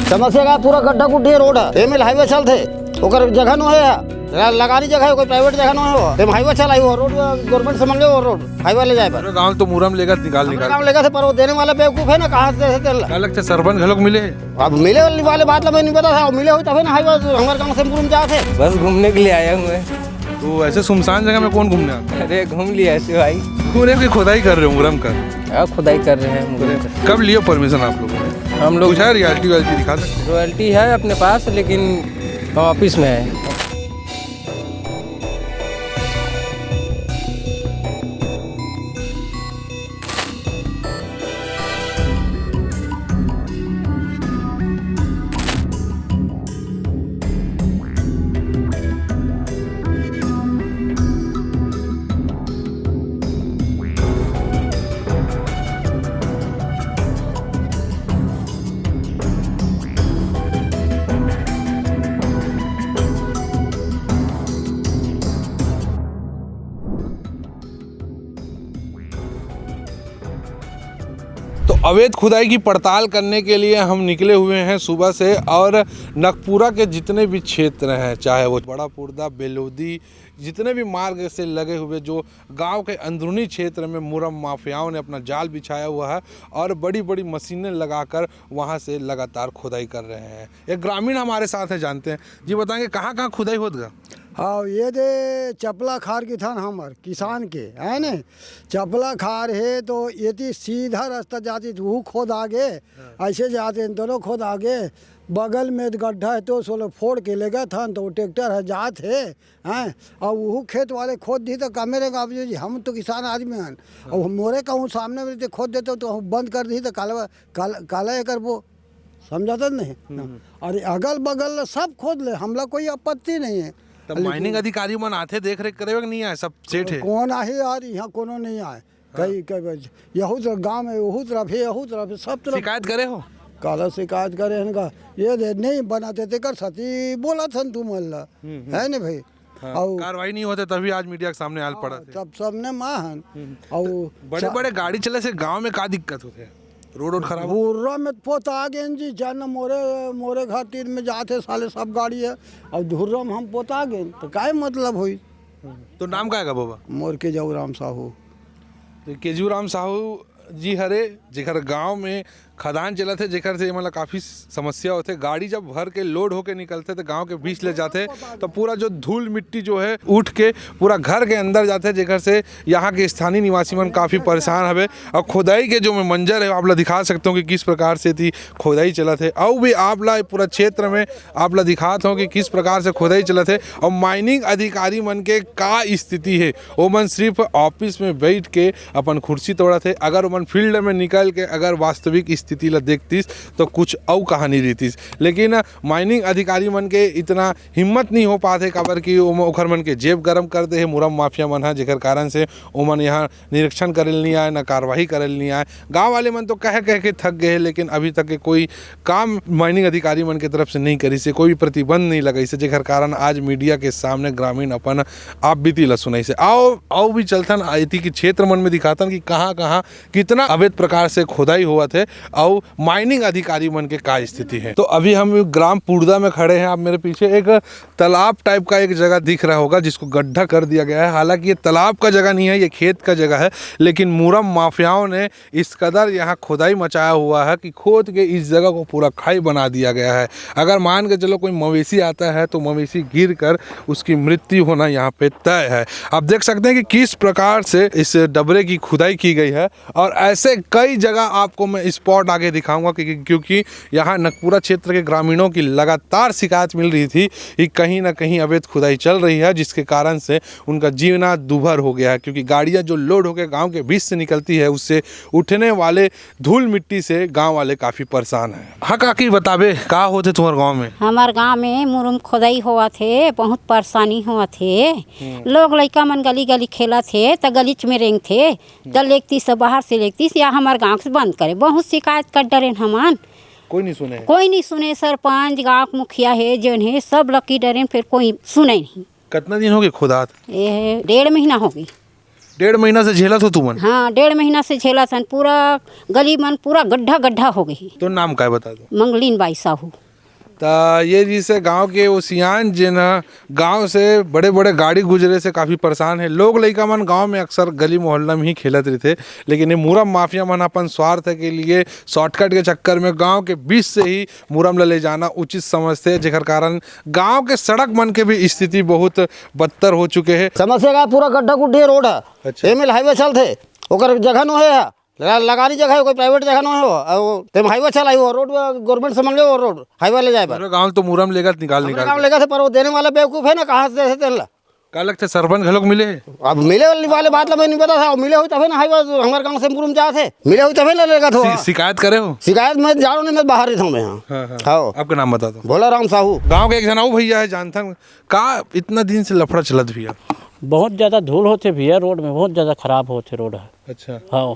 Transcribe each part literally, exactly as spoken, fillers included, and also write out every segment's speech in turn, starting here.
समस्या का पूरा गड्ढा गुड्ढी रोड है, एमे हाईवे चलथे, ओकर जगह नो है, रा-, लगानी जगह है, कोई प्राइवेट जगह नो है, वो एमे हाईवे चलाई, वो रोड गवर्नमेंट से मंगे, वो रोड हाईवे ले जाए बर। पूरे गांव तो मुरम लेगा निकाल हमरे निकाल। गांव लेगा थे, पर वो देने वाला बेवकूफ है ना, कहाँ से दे सकते हैं? क्या लगता है, सरपंच घलोक मिले हैं? अब मिले वाली वाले बात ला मैं नहीं बता था, मिले होई तबे ना हाईवे हमारे गांव से मुरम जाते। बस घूमने के लिए आया हूँ मैं। तो ऐसे सुनसान जगह में कौन घूमने आता है? अरे, घूम लिया ऐसे भाई। घूमने की खुदाई कर रहे हो मुरम का? हाँ, खुदाई कर रहे हैं मुरम का। कब लिया परमिशन आप लोगों ने? हम लोग कुछ है, रियलिटी वायलिटी दिखा सकते हैं? रॉयल्टी है अपने पास, लेकिन हम ऑफिस में है। तो अवैध खुदाई की पड़ताल करने के लिए हम निकले हुए हैं सुबह से, और नकपुरा के जितने भी क्षेत्र हैं, चाहे वो बड़ा पुरदा, बेलोदी, जितने भी मार्ग से लगे हुए जो गांव के अंदरूनी क्षेत्र में मुरम माफियाओं ने अपना जाल बिछाया हुआ है और बड़ी-बड़ी मशीनें लगाकर वहां से लगातार खुदाई कर रहे हैं। एक ग्रामीण हमारे साथ हैं, जानते हैं। जी बताएंगे, कहाँ-कहाँ खुदाई होत गा? हाँ, ये दे चपला खार की थन हमर किसान के, है ने? चपला खार है तो एती सीधा रास्ता जाती, तो वो खोद आगे, हाँ। ऐसे जाते हैं, दोनों खोद आगे, बगल में गड्ढा है तो सोलो फोड़ के लेगा थन, तो वो ट्रैक्टर है जात है, हैं? और वो खेत वाले खोद दी तो कमे रहेगा। अब जो जी, हम तो किसान आदमी हैं, हाँ। और मोरे कहूँ सामने में जे खोद देते तो हम बंद कर दी तो काला, काला, काला ये करबो। समझाता नहीं? हम्म। अरे, अगल बगल सब खोद ले, हमला कोई आपत्ति नहीं है। तब लेकिन माइनिंग अधिकारी मन आथे देख रेख करे कि नहीं आए, सब सेठ है? कौन आहे यार, यहाँ कोनो नहीं आए। हाँ। कई, कई बज-, यहू तरफ गाँव में, यहू तरफ है, यहू तरफ है, सब तरफ। शिकायत करे हो? काला शिकायत करे हन का? ये दे नहीं बनाते, तेकर सती बोला थन तुम अल्लाह। हम्म, हम्म। है ने भाई? हाँ, अउ कार्रवाई नहीं होते तभी आज मीडिया के सामने आल पड़ा हाँ, थे। तब सबने माहन। हम्म। अउ तो बड़े सा- बड़े गाड़ी चले से गांव में का दिक्कत होते है? रोड वोड खराब हो? धुर्रा में पोता गेन जी, जन मोरे, मोरे घर तीर में जाते साले सब गाड़ी है, अउ धुर्रा में हम पोता गेन, तो काय मतलब होई? हम्म। तो नाम का है बाबा? मोर केजू राम साहू। तो केजू राम साहू जी हरे, जेकर गांव में खदान चलत हे, जेकर से एमन ला काफ़ी समस्या होथे। गाड़ी जब भर के लोड होके निकलथे, तो गांव के बीच ले जाथे, तो पूरा जो धूल मिट्टी जो है, उठ के पूरा घर के अंदर जाथे, जेकर से यहाँ के स्थानीय निवासी मन काफ़ी परेशान हवे। और खुदाई के जो मैं मंजर है, आप ला दिखा सकता हूँ कि किस प्रकार से एती खुदाई चलत हे। अउ भी आप ला पूरा क्षेत्र में आप ला दिखात हूँ कि किस प्रकार से खुदाई चलत हे और माइनिंग अधिकारी मन के का स्थिति है। ओमन सिर्फ ऑफिस में बैठ के अपन कुर्सी तोड़त हे। अगर ओमन फील्ड में निकल के अगर वास्तविक स्थिति ला देखतिस, तो कुछ अउ कहानी रहितिस। लेकिन माइनिंग अधिकारी मन के इतना हिम्मत नहीं हो पात हे, काबर कि ओम-, ओखर मन के जेब गरम कर दे हे मुरम माफिया मन ह, जेकर कारण से ओमन यहाँ निरीक्षण करे ल नहीं आए, ना कार्रवाई करे ल नहीं आए। गाँव वाले मन तो कह कह के थक गए हे, लेकिन अभी तक के कोई काम माइनिंग अधिकारी मन के तरफ से नहीं करिस हे, कोई प्रतिबंध नहीं लगाइस हे, जेकर कारण आज मीडिया के सामने ग्रामीण अपन आप बीती ला सुनाइस हे। आओ, आओ भी चलथन, एती के क्षेत्र मन में दिखाथन कि कहाँ-कहाँ कितना अवैध प्रकार से खुदाई होवत हे, अउ माइनिंग अधिकारी मन के का स्थिति है। तो अभी हम ग्राम पुरदा में खड़े हैं, आप मेरे पीछे एक तालाब टाइप का एक जगह दिख रहा होगा, जिसको गड्ढा कर दिया गया है। हालांकि ये तालाब का जगह नहीं है, ये खेत का जगह है, लेकिन मुरम माफियाओं ने इस कदर यहाँ खुदाई मचाया हुआ है कि खोद के इस जगह को पूरा खाई बना दिया गया है। अगर मान के चलो कोई मवेशी आता है, तो मवेशी गिर कर उसकी मृत्यु होना यहाँ पे तय है। आप देख सकते हैं कि किस प्रकार से इस डबरे की खुदाई की गई है, और ऐसे कई जगह आपको मैं स्पॉट आगे दिखाऊंगा, क्योंकि, क्योंकि यहाँ नकपुरा क्षेत्र के ग्रामीणों की लगातार शिकायत मिल रही थी कि कहीं ना कहीं अवैध खुदाई चल रही है, जिसके कारण से उनका जीना दूभर हो गया है, क्योंकि गाड़ियाँ जो लोड होकर गांव के बीच से निकलती है, उससे उठने वाले धूल मिट्टी से गांव वाले काफ़ी परेशान हैं। हाँ काकी, बताबे, का होथे तुम्हारे गांव में? हमार गांव में मुरुम खोदाई होवत हे, बहुत परेशानी होवत हे। हम्म। लोग लइका मन गली गली खेलत हे, त गलीच में रेंगथे, त लेगतीस, बाहर से लेगतीस, या हमार गांव से बंद करे। बहुत शिकायत कर डरेन हमन। कोई नहीं सुने है? कोई नहीं सुने। सरपंच, गांव के मुखिया हे, जेन हे, सब लकी डरेन, फिर कोई सुने नहीं। कितना दिन हो गए खुदात? ये डेढ़ महीना हो गई। डेढ़ महीना से झेलत हो तुमन? हाँ, डेढ़ महीना से झेलत हन। पूरा गली मन पूरा गड्ढा गड्ढा हो गई। तो नाम काय, बता दो। मंगलीन बाई साहू। त ये जैसे गांव के वो सियान, जेन ह गांव से बड़े बड़े गाड़ी गुजरे से काफ़ी परेशान है। लोग लइका मन गांव में अक्सर गली मोहल्ला में ही खेलत रहिथे, लेकिन ये मुरम माफिया मन अपन स्वार्थ के लिए शॉर्टकट के चक्कर में गांव के बीच से ही मुरम ल ले जाना उचित समझथे, जेकर कारण गांव के सड़क मन के भी स्थिति बहुत बदतर हो चुके हे। समस्या का पूरा गड्ढा गुड्ढी रोड है। अच्छा। एमे हाईवे चलथे, ओकर जगह नो है, लगा-, लगानी जगह है, कोई प्राइवेट जगह नो है वो। और तेम हाईवे चलाई, वो रोड में गवर्नमेंट से मांगे, वो रोड हाईवे ले जाए बर। पूरा गांव तो मुरम लेगत निकाल हमरे निकाल गांव के। लेगत है, पर वो देने वाला बेवकूफ है ना, कहाँ से देथे तेन ला? का लगथे, सरपंच घलोक मिले हे? अब मिले वाली वाले बात ला मैं नहीं बता था, मिले हुई तभे ना हाईवे हमारे गांव से मुरम जात है, मिले हुई तभे ना लेगत हो। शि-, शिकायत करे हो? शिकायत मैं जानो नहीं, मैं बाहर रहता हूँ मैं यहाँ। हाँ, हाँ। हाँ। आपका नाम बता दो। भोला राम साहू। गांव के एक झन अउ भैया है, जानथन। का इतना दिन से लफड़ा चलत भैया? बहुत ज्यादा धूल होथे भैया, रोड में बहुत ज्यादा खराब होथे रोड है। अच्छा। हाँ।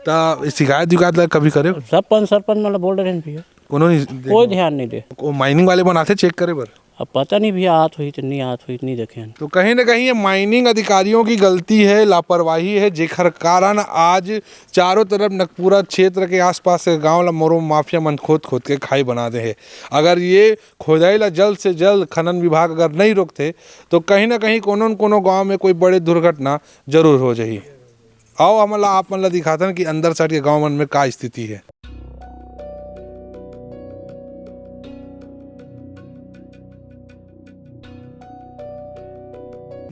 त शिकायत विकायत ला कभी करे हो? सरपंच, सरपंच मन ला बोल रहे हैं भैया। कोनो नहीं दे-, कोई ध्यान नहीं दे। वो माइनिंग वाले मन आथे चेक करे बर? अब पता नहीं भैया, आत हुई तो नहीं आत हुई, नहीं देखे हैं। तो कहीं ना कहीं ये माइनिंग अधिकारियों की गलती है, लापरवाही है, जेकर कारण आज चारों तरफ नकपुरा क्षेत्र के आसपास के गांव ला मुरम माफिया मन खोद खोद के खाई बना दे है। अगर ये खोदाई ला जल्द से जल्द खनन विभाग अगर नहीं रोकथे, तो कहीं ना कहीं कोनो न कोनो गांव में कोई बड़े दुर्घटना जरूर हो जाही। आओ, हमन ला, आप मन ला दिखाथन कि अंदर side के गांव मन में का स्थिति है।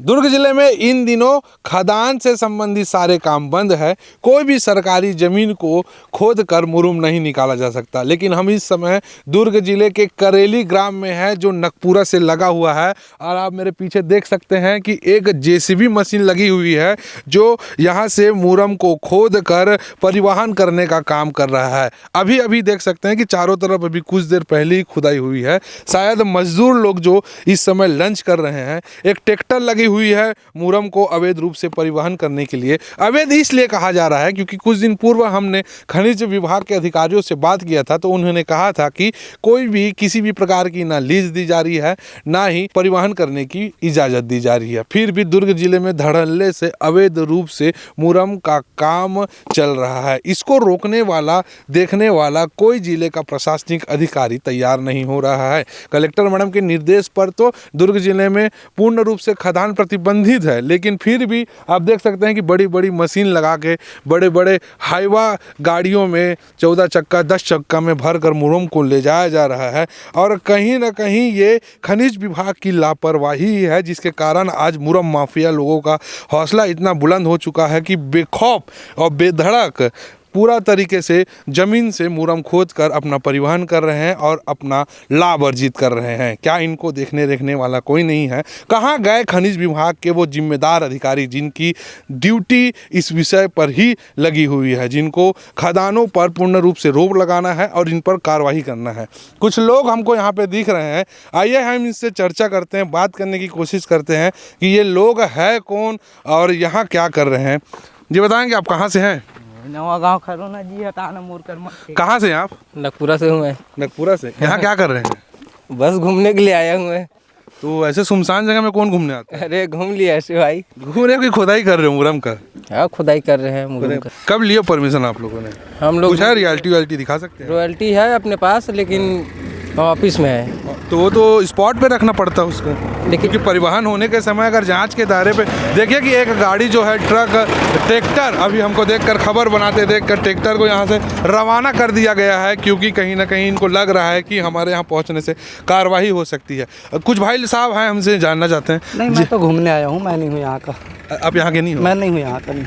दुर्ग जिले में इन दिनों खदान से संबंधित सारे काम बंद है। कोई भी सरकारी जमीन को खोद कर मुरुम नहीं निकाला जा सकता, लेकिन हम इस समय दुर्ग जिले के करेली ग्राम में है, जो नकपुरा से लगा हुआ है। और आप मेरे पीछे देख सकते हैं कि एक जेसीबी मशीन लगी हुई है, जो यहाँ से मुरम को खोद कर परिवहन करने का काम कर रहा है। अभी अभी देख सकते हैं कि चारों तरफ अभी कुछ देर पहले ही खुदाई हुई है। शायद मजदूर लोग जो इस समय लंच कर रहे हैं, एक ट्रैक्टर लगी हुई है मुरम को अवैध रूप से परिवहन करने के लिए। अवैध इसलिए कहा जा रहा है क्योंकि कुछ दिन पूर्व हमने खनिज विभाग के अधिकारियों से बात किया था, तो उन्होंने कहा था कि कोई भी, किसी भी प्रकार की ना लीज दी जा रही है, ना ही परिवहन करने की इजाज़त दी जा रही है। फिर भी दुर्ग जिले में धड़ल्ले से अवैध रूप से मुरम का काम चल रहा है। इसको रोकने वाला, देखने वाला कोई जिले का प्रशासनिक अधिकारी तैयार नहीं हो रहा है। कलेक्टर मैडम के निर्देश पर तो दुर्ग जिले में पूर्ण रूप से खदान प्रतिबंधित है, लेकिन फिर भी आप देख सकते हैं कि बड़ी-बड़ी मशीन लगा के बड़े-बड़े हाईवा गाड़ियों में चौदह चक्का, दस चक्का में भरकर मुरम को ले जाया जा रहा है। और कहीं ना कहीं ये खनिज विभाग की लापरवाही ही है, जिसके कारण आज मुरम माफिया लोगों का हौसला इतना बुलंद हो चुका है कि बेखौफ और बेधड़क पूरा तरीके से जमीन से मुरम खोद कर अपना परिवहन कर रहे हैं और अपना लाभ अर्जित कर रहे हैं। क्या इनको देखने रेखने वाला कोई नहीं है? कहाँ गए खनिज विभाग के वो जिम्मेदार अधिकारी जिनकी ड्यूटी इस विषय पर ही लगी हुई है, जिनको खदानों पर पूर्ण रूप से रोक लगाना है और इन पर कार्रवाई करना है? कुछ लोग हमको यहाँ पे दिख रहे हैं, आइए हम इनसे चर्चा करते हैं, बात करने की कोशिश करते हैं कि ये लोग है कौन और यहाँ क्या कर रहे हैं। जी बताएंगे, आप कहाँ से हैं? नवा गांव खरोना जी, हटाना मोर कर मत। कहाँ से हैं आप? नगपुरा से हूँ मैं। नगपुरा से। यहाँ क्या कर रहे हैं? बस घूमने के लिए आया हूँ मैं। तो ऐसे सुमसान जगह में कौन घूमने आता है? अरे घूम लिया ऐसे भाई। घूम रहे हो कि खुदाई कर रहे हो मुरम का? हाँ, खुदाई कर रहे हैं मुरम का। कब लिया परमिशन आप लोगों ने? हम लोग कुछ है, रियलिटी वायलिटी दिखा सकते हैं? रॉयल्टी है अपने पास, लेकिन ऑफिस में है। तो वो तो स्पॉट पे रखना पड़ता है उसको। देखिए क्योंकि परिवहन होने के समय अगर जांच के दायरे पे देखिए कि एक गाड़ी जो है, ट्रक, ट्रैक्टर, अभी हमको देखकर, खबर बनाते देखकर ट्रैक्टर को यहाँ से रवाना कर दिया गया है, क्योंकि कहीं ना कहीं इनको लग रहा है कि हमारे यहाँ पहुँचने से कार्रवाई हो सकती है। कुछ भाई साहब हैं, हमसे जानना चाहते हैं। नहीं, जी। मैं तो घूमने आया हूँ, मैं नहीं हूँ यहाँ का। अ-, आप यहाँ के नहीं हो? मैं नहीं हूँ यहाँ का, नहीं।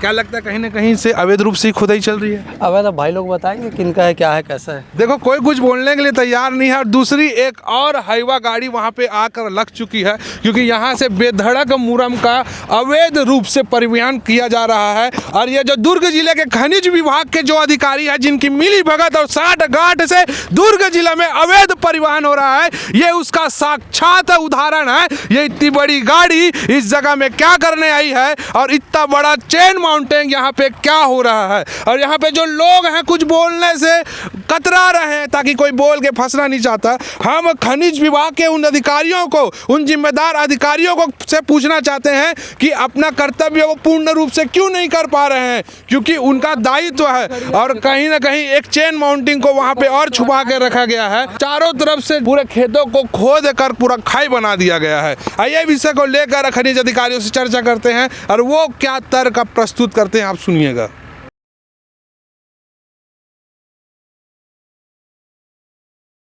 क्या लगता है, कहीं ना कहीं से अवैध रूप से ही खुदाई चल रही है? अवैध, अब भाई लोग बताएंगे किन का है, क्या है, कैसा है। देखो, कोई कुछ बोलने के लिए तैयार नहीं है। और दूसरी एक और हाईवा गाड़ी वहाँ पे आकर लग चुकी है, क्योंकि यहाँ से बेधड़क मुरम का अवैध रूप से परिवहन किया जा रहा है। और ये जो दुर्ग जिले के खनिज विभाग के जो अधिकारी है, जिनकी मिली भगत और साठ गांठ से दुर्ग जिले में अवैध परिवहन हो रहा है, ये उसका साक्षात उदाहरण है। ये इतनी बड़ी गाड़ी इस जगह में क्या करने आई है और इतना बड़ा चेन माउंटेन यहाँ पे क्या हो रहा है? और यहाँ पे जो लोग हैं, कुछ बोलने से कतरा रहे हैं, ताकि कोई बोल के फंसना नहीं चाहता। हम खनिज विभाग के उन अधिकारियों को, उन जिम्मेदार अधिकारियों को से पूछना चाहते हैं कि अपना कर्तव्य वो पूर्ण रूप से क्यों नहीं कर पा रहे हैं, क्योंकि उनका दायित्व है। और कहीं ना कहीं एक चेन माउंटिंग को वहां पे और छुपा के रखा गया है। चारों तरफ से पूरे खेतों को खोद कर पूरा खाई बना दिया गया है। आइए, विषय को लेकर खनिज अधिकारियों से चर्चा करते हैं और वो क्या तर्क प्रस्तुत करते हैं, आप सुनिएगा।